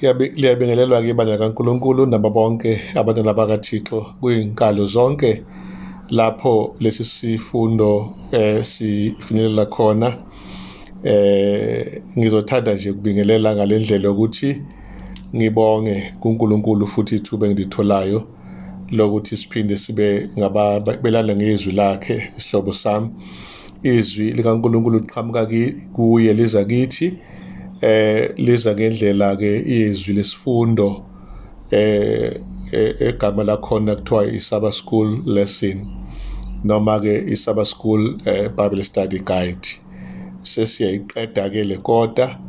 Liyabingelelwa-ke ibandla likaNkulunkulu nabo bonke abantwana bakaThixo kwiyinkalo zonke lapho lesi sifundo sifinyelela khona. Ngizothanda nje ukubingelela ngale ndlela yokuthi ngibonge kuNkulunkulu futhi ithuba engilitholayo lokuthi siphinde sibe ngababelana ngezwi lakhe, isihlobo sami. Izwi likaNkulunkulu liqhamuka kuye liza kithi, liza ngendlela ke izwi lesifundo egama lakhona kuthiwa i-Sabbath School Lesson noma ke i-Sabbath School Bible Study Guide. Sesiyayiqeda ke le kota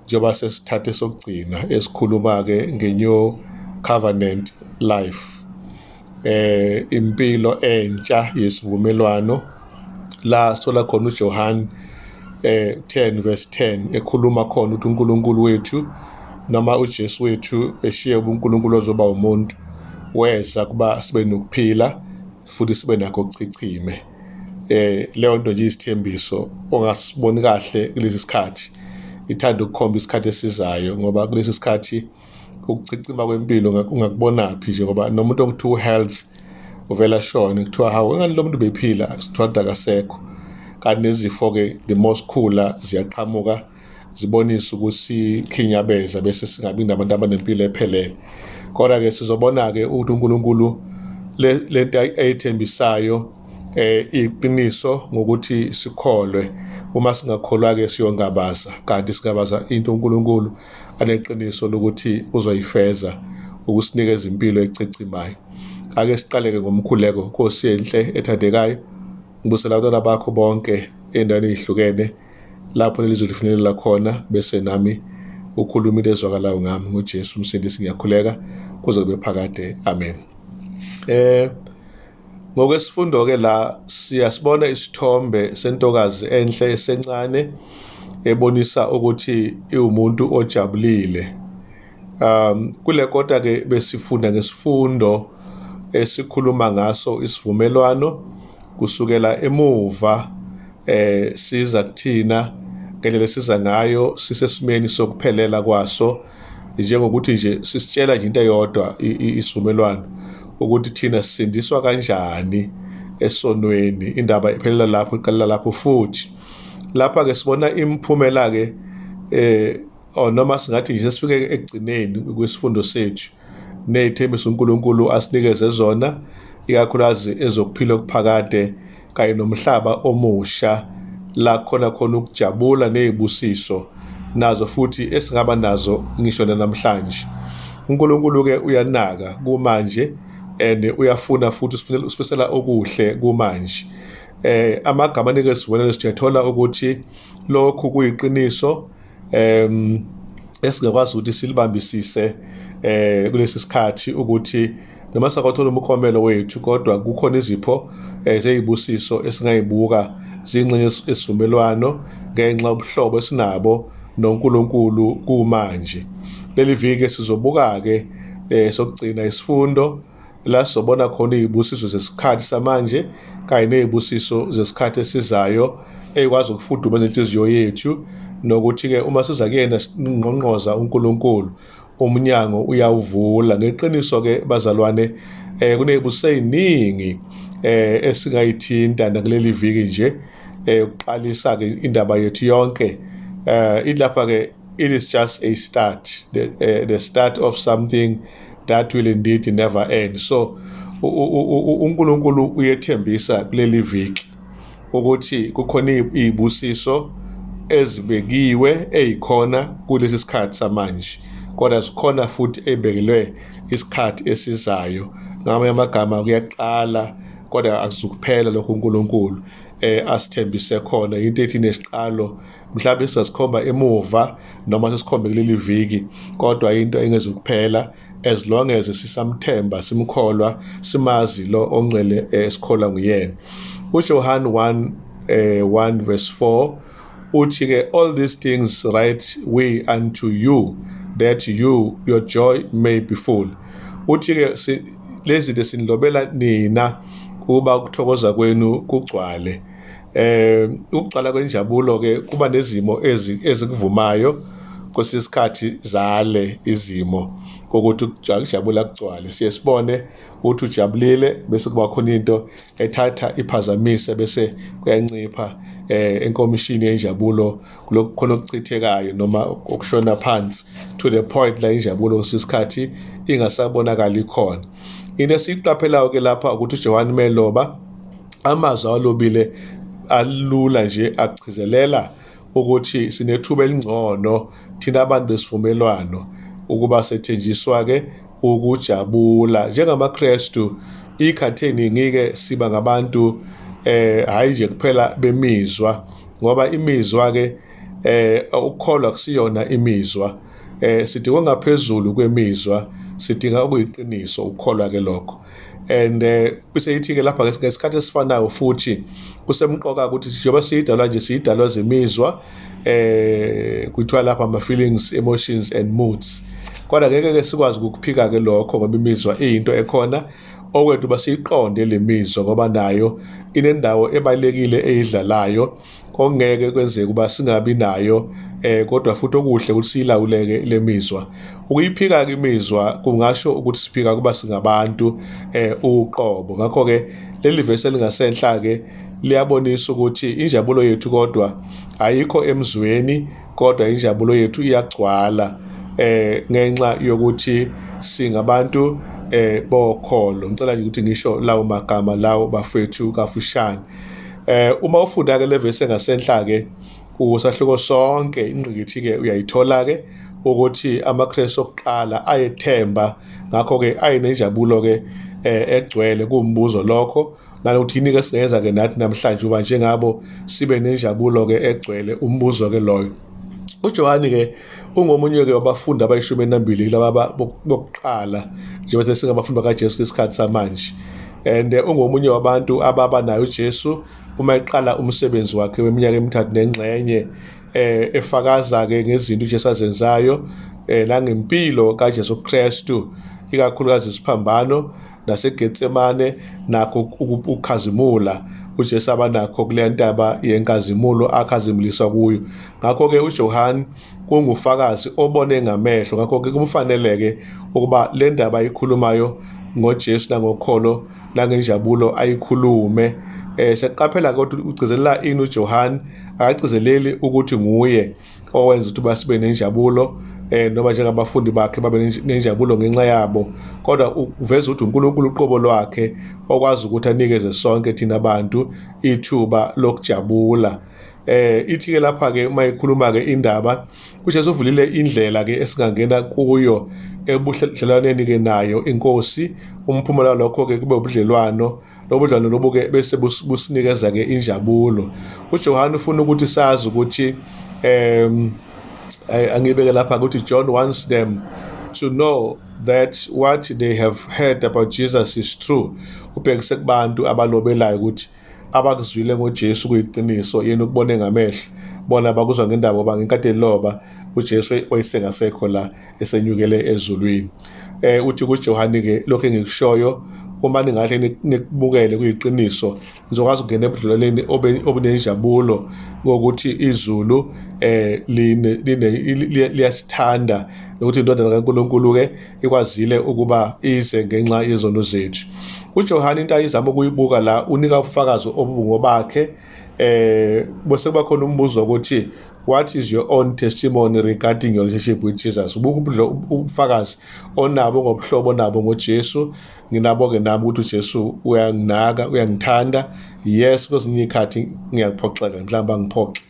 njengoba sesithathe sokugcina esikhuluma ke nge-New Covenant Life, impilo entsha yesivumelwano, la sithola khona uJohn 10 verse 10 ekhuluma khona ukuthi uNkulunkulu wethu noma uJesu wethu eshiye ubuNkulunkulu ozoba umuntu, weza kuba sibe nokuphila futhi sibe nakho kuchichime. Leyo nto nje isithembiso ongasiboni kahle kulesi sikhathi, ithanda ukukhomba isikhathi esizayo, ngoba kulesi sikhathi ukuchichima kwempilo ungakubonaphi nje, ngoba nomuntu okuthiwa health uvela shone, kuthiwa hawu, engani lo muntu bephila, sithola ukuthi akasekho. Kanti nezifo-ke the more sikhula ziyaqhamuka, zibonise ukusikhinyabeza bese singabi nabantu abanempilo ephelele. Kodwa-ke sizobona-ke ukuthi uNkulunkulu lento ayithembisayo iqiniso ngokuthi sikholwe. Uma singakholwa-ke siyongabaza, kanti singabaza into uNkulunkulu aneqiniso lokuthi uzoyifeza, ukusinikeza impilo echichimayo. Ake siqaleke ngomkhuleko. Nkosi enhle ethandekayo, ngibusela abantwana bakho bonke ey'ndaweni ey'hlukene lapho leli zwi lifinyelela khona, bese nami ukhuluma into ezwakalayo ngami. NgoJesu uMsindisi ngiyakhuleka kuze kube phakade, amen. Ngokwesifundo-ke la siyasibona isithombe sentokazi enhle esencane ebonisa ukuthi iwumuntu ojabulile. Kule kota ke besifunda ngesifundo esikhuluma ngaso isivumelwano kusukela emuva, siza kuthina ngendlela esiza ngayo, sisesimeni sokuphelela kwaso, njengokuthi nje sisitshela nje into eyodwa isivumelwano, ukuthi thina sisindiswa kanjani esonweni. Indaba iphelela lapho, iqalela lapho. Futhi lapha ke sibona imiphumela ke, or noma singathi nje sesifike ekugcineni kwesifundo sethu ney'thembiso uNkulunkulu asinikeze zona, ikakhulukazi ezokuphila okuphakade kanye nomhlaba omusha la khona khona ukujabula ney'busiso nazo futhi esingaba nazo ngisho namhlanje. uNkulunkulu-ke uyanaka kumanje and uyafuna futhi usifisela okuhle kumanje. Amagama anike isibonelo, siyathola ukuthi lokhu kuyiqiniso esingakwazi ukuthi silibambisise kulesi sikhathi, ukuthi noma sakothola umklomelo wethu, kodwa kukhona izipho zeyibusiso esingayibuka zingxenye esivumelwano ngenxa yobuhlobo esinabo noNkulunkulu kumanje. Leli viki sizobuka ke sokugcina isifundo la sizobona khona izibusiso zesikhathi samanje kanye nezibusiso zesikhathi esizayo eyikwazi ukufudumeza inhliziyo yethu, nokuthi-ke uma siza kuyena singqongqoza uNkulunkulu, umnyango uyawuvula. Ngeqiniso-ke bazalwane, kunezibusiso eziningi esingayithinta nakuleli viki nje, ukuqalisa-ke indaba yethu yonke. Ilapha-ke, it is just a start, the start of something that will indeed never end. So uNkulunkulu uyethembisa kuleli viki ukuthi kukhona izibusiso ezibekiwe ezikhona kulesi sikhathi samanje, kodwa zikhona futhi ezibekelwe isikhathi esizayo. Ngamanye amagama, kuyaqala kodwa akuzukuphela lokho uNkulunkulu asithembise khona. Into ethi nesiqalo mhlawumbe sizasikhomba emuva noma sesikhombe kuleli viki, kodwa into engezukuphela as long as sisamthemba, simkholwa, simazi lo ongcwele esikholwa nguyena. UJohn 1 1 verse 4 uthi ke, "All these things write we unto you, that your joy may be full." Uthi ke lezi zinto sinilobela nina ukuba ukuthokoza kwenu kugcwale. Ukugcwala kwenjabulo ke kuba nezimo ezikuvumayo. Kwesinye isikhathi zale izimo kokuthi ukujabula kugcwale, siye sibone ukuthi ujabulile bese kuba khona into ethatha iphazamise bese kuyancipha enkomishini yenjabulo, kulokhu khona okuchithekayo noma okushona phansi to the point la injabulo kwesinye ingasabonakali khona. Into esiyiqaphelayo ke lapha ukuthi uJohane Meloba amazwi awalobile alula nje agcizelela ukuthi sinethuba elingcono thina abantu besivumelwano ukuba sethenjiswa ke ukujabula njengamaKristu. Ikhathi eningi-ke siba ngabantu hhayi nje kuphela bemizwa, ngoba imizwa ke ukukholwa kusiyona imizwa. Sidinga ngaphezulu kwemizwa, sidinga okuyiqiniso ukukholwa ke lokho. And bese ithi-ke lapha ngesikhathi esifanayo futhi kusemqoka ukuthi njengoba siyidalwa nje, siyidalwa zemizwa, kuthiwa lapha ama-feelings, emotions and moods, kodwa ngeke ke sikwazi ukukuphika ke lokho ngoba imizwa iyinto ekhona. Okwethu basiyiqonde le mizwa ngoba nayo inendawo ebalulekile eyidlalayo okungeke kwenzeke ukuba singabi nayo, kodwa futhi okuhle ukuthi siyilawuleke le mizwa. Ukuyiphika ke imizwa kungasho ukuthi siphika kuba singabantu uqobo. Ngakho ke leli vesi elingasenhla ke liyabonisa ukuthi injabulo yethu kodwa ayikho emzweni, kodwa injabulo yethu iyagcwala ngenxa yokuthi singabantu bokholo. Ngicela nje ukuthi ngisho lawo magama lawo, bafethu, kafushane. Uma ufunda ke le verse engasenhla ke usahluko sonke, ingqikithi ke uyayithola ke ukuthi amaKristu okuqala ayethemba, ngakho ke ayenenjabulo ke egcwele. Kuwumbuzo lokho nalokuthi yini ke singenza ke nathi namhlanje uba njengabo sibe nenjabulo ke egcwele, umbuzo ke loyo. UJohani ke ungomunye ke wabafundi abayi-12 laba bokuqala, njengoba singabafundi bakaJesu isikhathi samanje, and ungomunye wabantu ababa nayo uJesu uma eqala umsebenzi wakhe weminyaka emithathu nengxenye, efakaza ke ngezinto uJesu azenzayo nangempilo kaJesu Kristu, ikakhulukazi isiphambano naseGetsemane, nakho ukukhazimula uJesu abanakho kule ntaba yenkazimulo akhazimuliswa kuyo. Ngakho ke uJohn kungufakazi obone ngamehlo, ngakho ke kumfaneleke ukuba le ndaba ayikhulumayo ngoJesu nangokholo nangenjabulo ayikhulume. Siyaqaphela kodwa ugcizelela ini uJohn? Akagcizeleli ukuthi nguye owenza ukuthi basibe nenjabulo noma njengabafundi bakhe babe nenjabulo ngenxa yabo, kodwa uveza ukuthi uNkulunkulu uqobo lwakhe okwazi ukuthi anikeze sonke thina abantu ithuba lokujabula. Ithi ke lapha ke uma ikhuluma ke indaba, uJesu uvulile indlela ke esingangena kuyo ebudlelwaneni ke nayo inkosi. Umphumela lokho ke kube ubudlelwano, lobudlelwano lobu ke bese businikeza ke injabulo. UJohn ufuna ukuthi sazi ukuthi angibeke lapha ukuthi John wants them to know that what they have heard about Jesus is true. Ubhekise kubantu abalobelayo ukuthi abakuzwile ngoJesu kuyiqiniso, yena ukubone ngamehlo, bona bakuzwa ngendaba, ngoba ngenkathi eloba uJesu wayesengasekho la, esenyukele ezulwini. Uthi kuJohane ke, lokho engikushoyo uma ningahle nikubukele kuyiqiniso, nizokwazi ukungena ebudlelwaneni obunenjabulo ngokuthi izulu liyasithanda nokuthi indodana kaNkulunkulu ke ikwazile ukuba ize ngenxa yezono zethu. UJohane into ayizama ukuyibuka la, unika ubufakazi obungobakhe, bese kuba khona umbuzo ukuthi, "What is your own testimony regarding your relationship with Jesus?" Ubufakazi onabo ngobuhlobo nabo ngoJesu. Nginabo ke nami ukuthi uJesu uyanginaka, uyangithanda. Yes, kwezinye izikhathi ngiyaphoxeka, mhlawumbe angiphoxe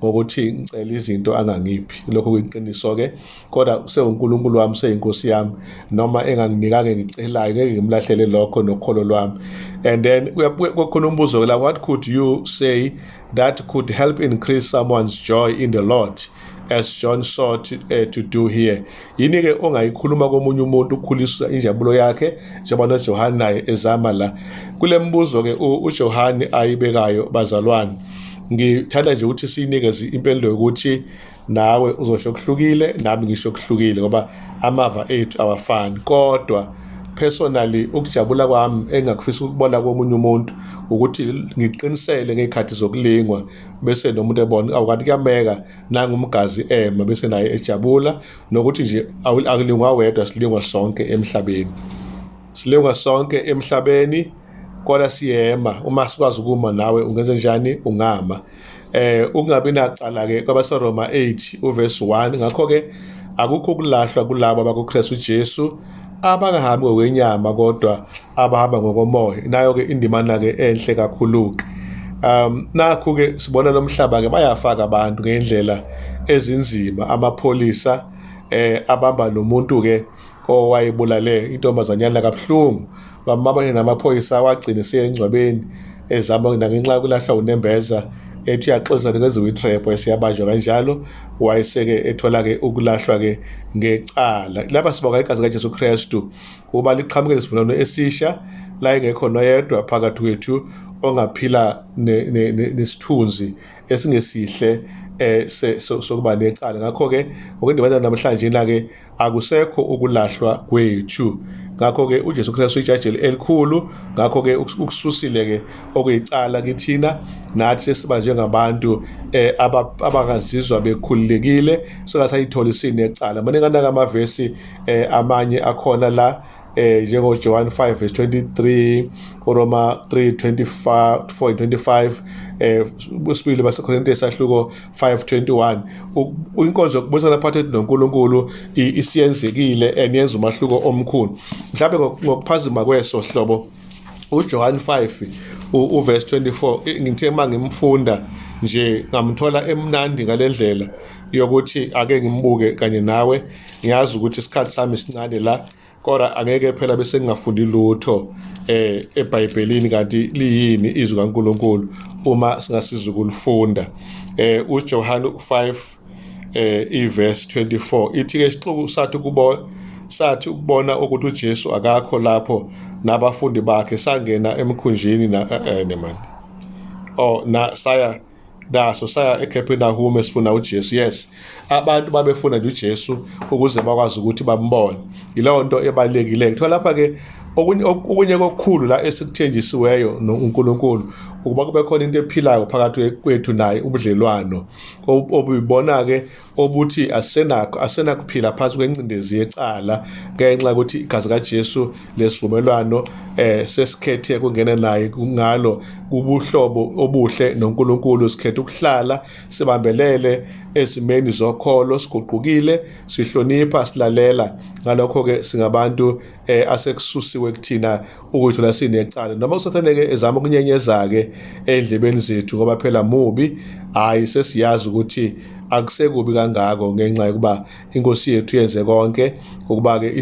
ngokuthi ngicela izinto angangiphi, lokho kuyiqiniso ke, kodwa sewuNkulunkulu wami, seyinkosi yami, noma enganginikanga ngicelayo, ngeke ngimlahlele lokho nokholo lwami. And then kukhona umbuzo la, "What could you say that could help increase someone's joy in the Lord as John sought to do here?" Yini ke ongayikhuluma komunye umuntu ukukhulisa injabulo yakhe njengoba noJohane naye ezama la? Kule mbuzo ke uJohane ayibekayo, bazalwane, ngithanda nje ukuthi siyinikeze impendulo yokuthi nawe uzosho kuhlukile, nami ngisho kuhlukile, ngoba amava ethu awafani. Kodwa Personally, ukujabula kwami engakufisa ukubona komunye umuntu ukuthi ngiqinisele ngey'khathi zokulingwa, bese nomuntu ebona awukanti kuyameka nangumgazi ema, bese naye ejabula, nokuthi nje akulingwa wedwa, silingwa sonke emhlabeni, silingwa sonke emhlabeni, kodwa siyema. Uma sikwazi ukuma, nawe ungenze njani? Ungama. Ukungabi nacala ke kwabaseRoma 8 uverse 1: ngakho ke akukho ukulahlwa kulabo abakuKristu Jesu, abangahambi ngokwenyama kodwa abahamba ngokomoya. Nayo ke indimana ke enhle kakhulu ke. Nakhu ke sibona lomhlaba ke, bayafaka abantu ngendlela ezinzima. Amapholisa abamba lo muntu ke owayebulale intombazanyana kabuhlungu, bamabanye namaphoyisa, wagcina eseyengcwabeni ezama nangenxa yokulahlwa unembeza, ethi uyaxolisa ngenziwa i-trap, esiyabanjwa kanjalo, wayeseke ethola-ke ukulahlwa-ke ngecala. Lapha sibonga igazi kaJesu Kristu ukuba liqhamuke nesivumelwano esisha, la engekho noyedwa phakathi kwethu ongaphila nesithunzi esingesihle sokuba necala. Ngakho-ke ngokwendibana namhlanje na-ke akusekho ukulahlwa kwethu. Ngakho-ke uJesu Kristu ijaji elikhulu, ngakho-ke ukususile-ke okuyicala kithina, nathi sesiba njengabantu abangazizwa bekhululekile, singasayitholi sinecala. Maningana amavesi amanye akhona la, njengoJohn 5 verse 23, uRoma 3 25 4 25, usibili baseKorinte isahluko 5:21. Inkonzo yokubuyisana phakathi noNkulunkulu isiyenzekile and yenza umahluko omkhulu. Mhlawumbe ngokuphazima kweso sihlobo, uJohn 5 uverse 24, ngithe uma ngimfunda nje ngamthola emnandi ngalendlela yokuthi ake ngimbuke kanye nawe. Ngiyazi ukuthi isikhathi sami sincane la, kodwa angeke phela bese ngingafundi lutho eBhayibhelini. Kanti liyini izwi kaNkuluNkulu uma singasiza ukulifunda? UJohn 5 iverse 24 ithi ke, isixuku sathi kubo, sathi ukubona ukuthi uJesu akakho lapho nabafundi bakhe, sangena emkhunjini na man oh na saya naso, saya eCapernaum sifuna uJesu. Yes, abantu babefuna nje uJesu ukuze bakwazi ukuthi bambone. Yileyo nto ebalekile kuthiwa lapha ke. Okunye kokukhulu la esikuthenjisiweyo noNkulunkulu ukuba kube khona into ephilayo phakathi kwethu naye, ubudlelwano obuyibona ke obuthi asenakho asenakuphila phansi kwencindezi yecala, ngenxa yokuthi igazi kaJesu lesivumelwano sesikhethe kungena naye kungalo kubuhlobo obuhle noNkulunkulu. Sikhethe ukuhlala sibambelele ezimeni zokholo, siguqukile, sihlonipha, silalela. Ngalokho ke singabantu asekususiwe kuthina ukuyithola sinecala, noma uSathane ke ezama ukunyenyeza ke endlebeni zethu, ngoba phela mubi. Hayi, sesiyazi ukuthi akusekubi kangako ngenxa yokuba inkosi yethu yenze konke ukuba ke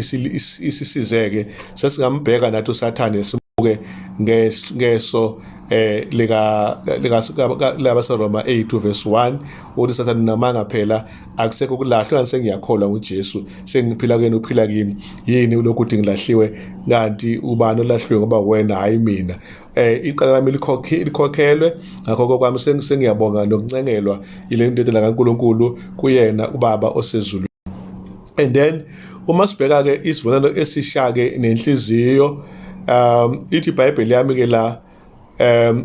isisizeke. Sesingambheka nathi uSathane, simuke ngeso lika lika labaseRoma 8 verse 1 ukuthi Sathane namanga, phela akusekho ukulahlwa, kanti sengiyakholwa nguJesu, sengiphila kuyena, uphila kimi. Yini lokhu uthi ngilahliwe? Kanti ubani olahliwe? Ngoba wena, hayi mina. Icala lami likhokhelwe. Ngakho kwami sengiyabonga nokuncengelwa ile ndodana kaNkuluNkulu kuyena uBaba osezulwini. And then uma sibheka ke isivumelwano esisha ke nenhliziyo, ithi iBhayibheli yami ke la,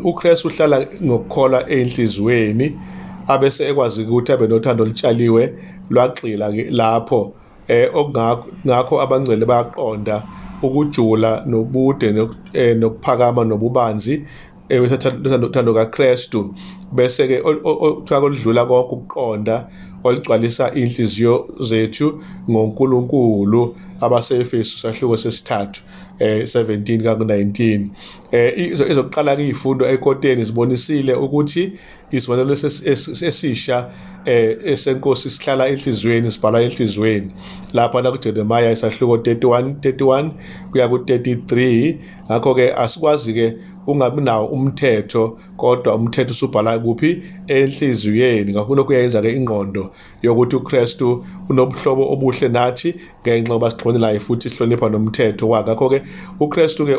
uKristu uhlala ngokukholwa enhliziyweni, abese ekwazi ukuthi abe nothando olutshaliwe lwagxila ke lapho. Okungakho abangcwele bayaqonda ukujula nobude nokuphakama nobubanzi uthando kaKristu, bese ke kuthiwa koludlula konke ukuqonda, oligcwalisa inhliziyo zethu ngoNkulunkulu. AbaseEfesu sahluko sesithathu 17 ka 19. Izoqala ke izifundo ekoteni zibonisile ukuthi isibonelo esisha esenkosi sihlala enhliziyweni, sibhala enhliziyweni lapha la kuJeremiah isahluko 31 31 kuya ku 33. Ngakho ke asikwazi ke ungabi nawo umthetho, kodwa umthetho usubhala kuphi? Enhliziyweni. Ngakho lokhu kuyenza ke ingqondo yokuthi uKristu unobuhlobo obuhle nathi ngenxa yokuba sixhumene naye futhi sihlonipha nomthetho wakhe. Ngakho ke uKristu ke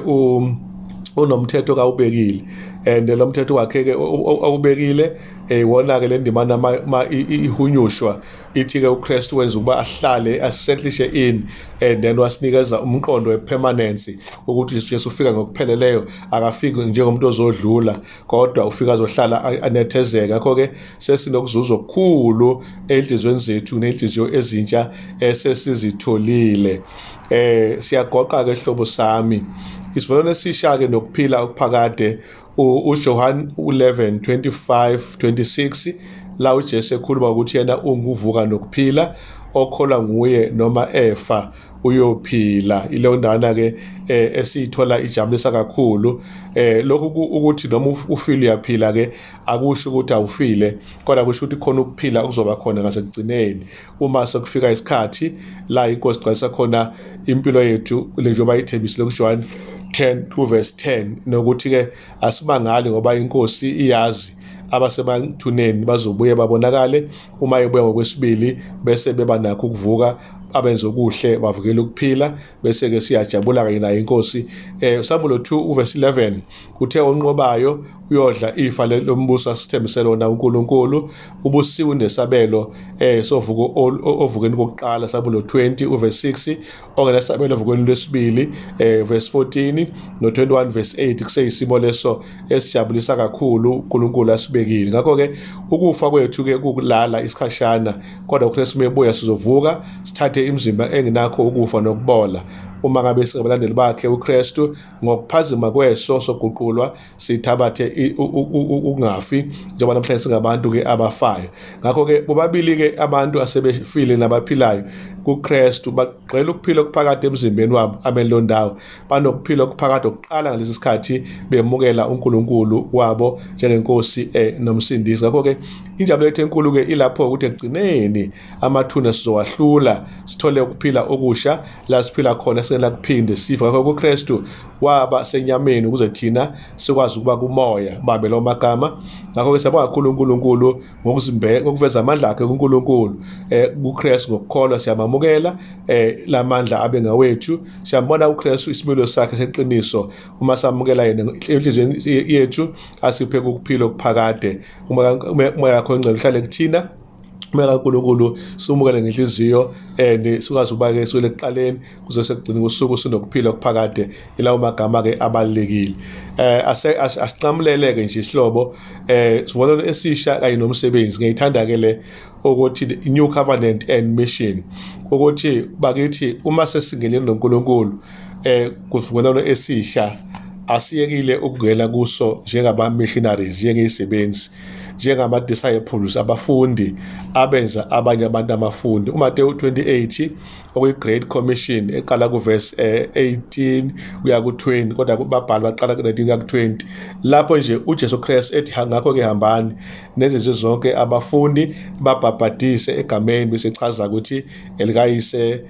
unomthetho kawubekile, and lo mthetho wakhe ke awubekile. Iwona ke le ndimana ma ihunyushwa ithi ke uKristu wenza ukuba ahlale asettlishe in and then wasinikeza umqondo wepermanency ukuthi uJesu ufika ngokupheleleyo, akafiki njengomuntu ozodlula, kodwa ufika azohlala anethezeke. Ngakho-ke sesinokuzuza okukhulu enhliziyweni zethu nenhliziyo ezintsha esesizitholile. Siyagoqa ke hlobo sami, isivumelwano esisha ke nokuphila okuphakade. UJohn 11 25 26, la uJesu ekhuluma ukuthi yena unguvuka nokuphila, okholwa nguye noma efa uyophila. Ileyo ndawana ke esiyithola ijabulisa kakhulu. Lokhu ukuthi noma ufile uyaphila ke akusho ukuthi awufile, kodwa kusho ukuthi khona ukuphila okuzoba khona ngasekugcineni uma sekufika isikhathi la inkosi igcwalisa khona impilo yethu njengoba ithembisile kuJohn 10 2 verse 10, nokuthi ke asimangali ngoba inkosi iyazi abasemathuneni bazobuye babonakale uma ebuya ngokwesibili, bese beba nakho ukuvuka, abenze okuhle bavukela ukuphila, bese ke siyajabula kanye nayo inkosi. Sambulo 2 uverse 11 uthe onqobayo uyodla ifa lombuso asithembise lona uNkulunkulu, ubusiwe nesabelo sovuko ovukeni kokuqala. Sambulo 20 uverse 6, ongenasabelo ovukweni lwesibili. Verse 14 no 21 verse 8, kuseyisimo leso esijabulisa kakhulu uNkulunkulu asibekile. Ngakho ke ukufa kwethu ke kukulala isikhashana, kodwa uKristu mebuya sizovuka sithathe imizimba enginakho ukufa nokubola. Uma ngabe singabalandeli bakhe uKristu, ngokuphazima kweso soguqulwa sithabathe ukungafi, njengoba namhlanje singabantu ke abafayo. Ngakho ke bobabili ke abantu asebefile nabaphilayo kuKristu bagcwele ukuphila okuphakade emzimbeni wabo. Amen. Lo ndawo banokuphila okuphakade okuqala ngalesi sikhathi bemukela uNkulunkulu wabo njengenkosi nomsindisi. Ngakho ke injabulo yethu enkulu ke ilapho ukuthi ekugcineni amathuna sizowahlula, sithole ukuphila okusha la siphila khona singela kuphinde sife. Ngakho kuKristu waba senyameni ukuze thina sikwazi ukuba kumoya babe lo magama. Ngakho ke siyabonga kakhulu uNkulunkulu ngokuveza amandla akhe kuNkulunkulu kuKristu. Ngokukholwa siyamamukela lamandla abe ngawethu. Siyambona uKristu, isimilo sakhe seqiniso, uma samukela yena enhliziyweni yethu asiphe ukuphila okuphakade. Umoya wakho ongcwele uhlale kuthina, umoya kaNkulunkulu simukele ngenhliziyo and sikwazi ukuba ke sukele ekuqaleni kuze sekugcina usuku sinokuphila okuphakade. Ilawo magama ke abalulekile. Asinqamulele ke nje isihlobo, sivumelwano esisha kanye nomsebenzi. Ngiyithanda ke le ukuthi New Covenant and Mission, ukuthi bakithi uma sesingenile noNkulunkulu kusivumelwano esisha, asiyekile ukungena kuso njengaba missionaries, njengezisebenzi, njengama disciples, abafundi abenza abanye abantu abafundi. uMateyu 28 okuyi Great Commission eqala ku verse 18 kuya ku 20, kodwa babhali baqala ku 19 kuya ku 20, lapho nje uJesu Christ ethi, "Ngakho ke hambani nenze nje zonke abafundi, babhabhadise egameni," bese chaza ukuthi elikayise.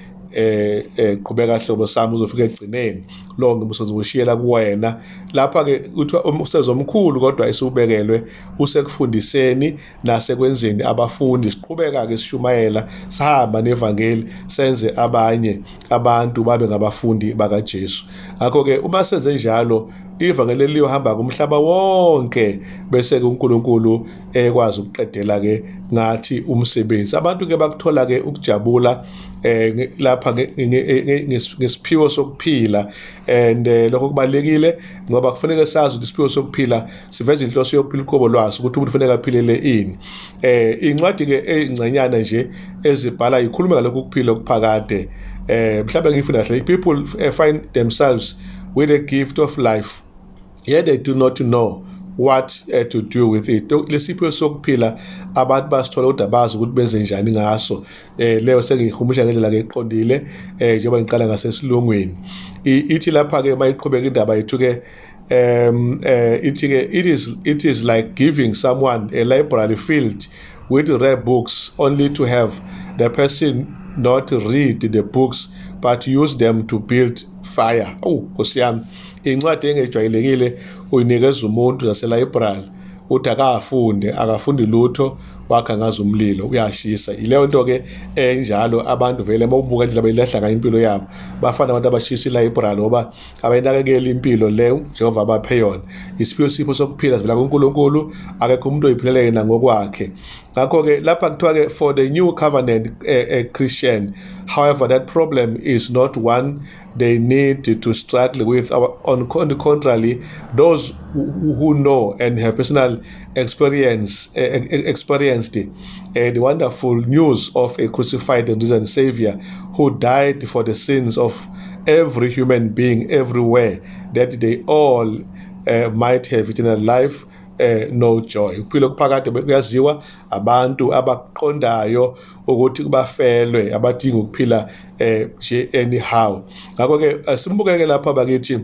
Qhubeka hlobo sami, uzofika ekugcineni lo ngumsebenzi ushiyela kuwena. Lapha ke kuthiwa umsebenzi omkhulu kodwa esiubekelwe usekufundiseni nasekwenzeni abafundi. Siqhubeka ke sishumayela, sihamba nevangeli, senze abanye abantu babe ngabafundi bakaJesu. Ngakho ke uma senze njalo, ivangeli liyohamba kumhlaba wonke, bese ke uNkulunkulu ekwazi ukuqedela ke ngathi umsebenzi. Abantu ke bakuthola ke ukujabula lapha ngesiphiwo sokuphila, and lokho kubalekile ngoba kufanele sazi ukuthi isiphiwo sokuphila siveza inhloso yokuphila uqobo lwaso, ukuthi umuntu kufanele aphilele ini. Incwadi ke engcenyana nje ezibhala ikhuluma ngalokhu ukuphila okuphakade. Mhlawumbe ngifunda kahle: "People find themselves with a gift of life, yet they do not know what to do with it." Lesiphiwo sokuphila abantu basithola kodwa bazi ukuthi benze njani ngaso. Leyo sengiyihumusha ngendlela ke eqondile njengoba ngiqala ngasesilungwini. Ithi lapha ke mayiqhubeka indaba yethu ke, ithi ke it is like giving someone a library filled with rare books only to have the person not read the books but use them to build fire. Oh Nkosi yami, incwadi engejwayelekile uyinikeza umuntu zaselibrary, uthi akafunde, akafundi lutho, Wakha ngazo umlilo uyashisa. Ileyo nto ke enjalo. Abantu vele uma ubuka indlela abayilahla ngayo impilo yabo, bafana abantu abashisa i-library ngoba abayinakekeli impilo leyo njengoba baphe yona. Isiphiwo, sipho sokuphila sivela kuNkulunkulu, akekho umuntu oyiphilela yena ngokwakhe. Ngakho-ke lapha kuthiwa-ke, for the new covenant Christian, however, that problem is not one they need to struggle with. On the contrary, those who know and have personal experience experienced the wonderful news of a crucified and risen Savior who died for the sins of every human being everywhere, that they all might have eternal life, know joy. Ukuphila okuphakade kuyaziwa abantu abaqondayo ukuthi kubafelwe, abadinga ukuphila nje anyhow. Ngakho ke simbukeke lapha bakithi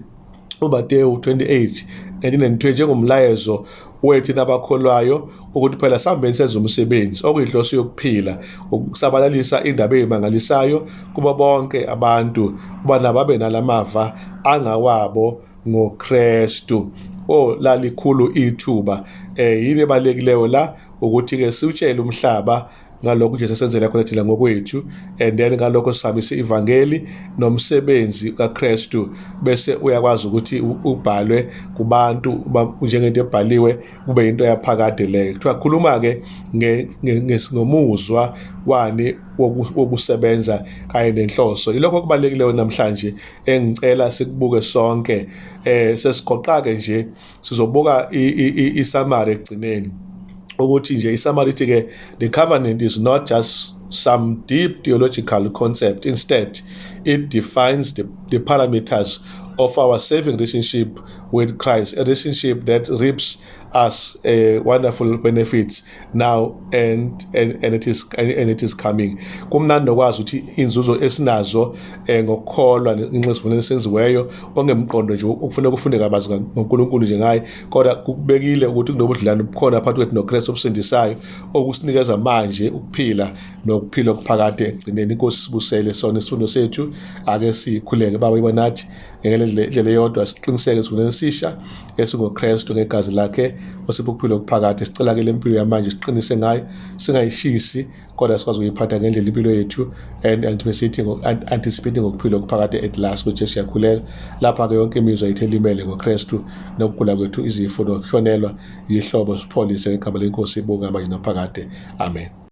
uMateyu 28:19 and 20 njengomlayezo wethu nabakholwayo ukuthi phela sihambeni senze umsebenzi okuyinhloso yokuphila, ukusabalalisa indaba eyimangalisayo kubo bonke abantu, kuba nabo babe nalamava angawabo ngoKristu. Oh, lalikhulu ithuba. Yini ebalulekileyo la? Ukuthi ke siutshele umhlaba ngalokho uJesu esenzela khona thina ngokwethu, and then ngalokho sihambise ivangeli nomsebenzi kaKristu, bese uyakwazi ukuthi ubhalwe kubantu njengento ebhaliwe, kube into yaphakade leyo. Kuthiwa khuluma ke ngomuzwa wani wokusebenza kanye nenhloso. Ilokho okubalulekileyo namhlanje engicela sikubuke sonke. Sesigoqa ke nje, sizobuka i-summary ekugcineni, ukuthi nje i-summary ithi ke, the covenant is not just some deep theological concept. Instead, it defines the parameters of our saving relationship with Christ, a relationship that reaps us wonderful benefits now and it is coming. Kumnandi nokwazi ukuthi inzuzo esinazo ngokukholwa ngenxa yesivumelwano esenziweyo, ongemqondo nje ukufuneka ufunde kabanzi ngoNkulunkulu nje ngaye, kodwa kukubekile ukuthi kunobudlelwano obukhona phakathi kwethu noKristu obusindisayo, okusinikeza manje ukuphila nokuphila okuphakade ekugcineni. Inkosi sibusele sona isifundo sethu. Ake sikhuleke. Baba, iba nathi ngendlela eyodwa, siqiniseke esivumelwaneni esisha esingoKristu ngegazi lakhe osipha ukuphila okuphakade. Sicela ke le mpilo yamanje siqinise ngayo, singayishisi, kodwa sikwazi ukuyiphatha ngendlela impilo yethu and anticipating ngokuphila okuphakade at last. KuJesu siyakhuleka. Lapha-ke yonke imizwa yethu elimele ngoKristu nokugula kwethu, izifo nokushonelwa yihlobo, sipholise ngegama leNkosi. Ibonga manje naphakade, amen.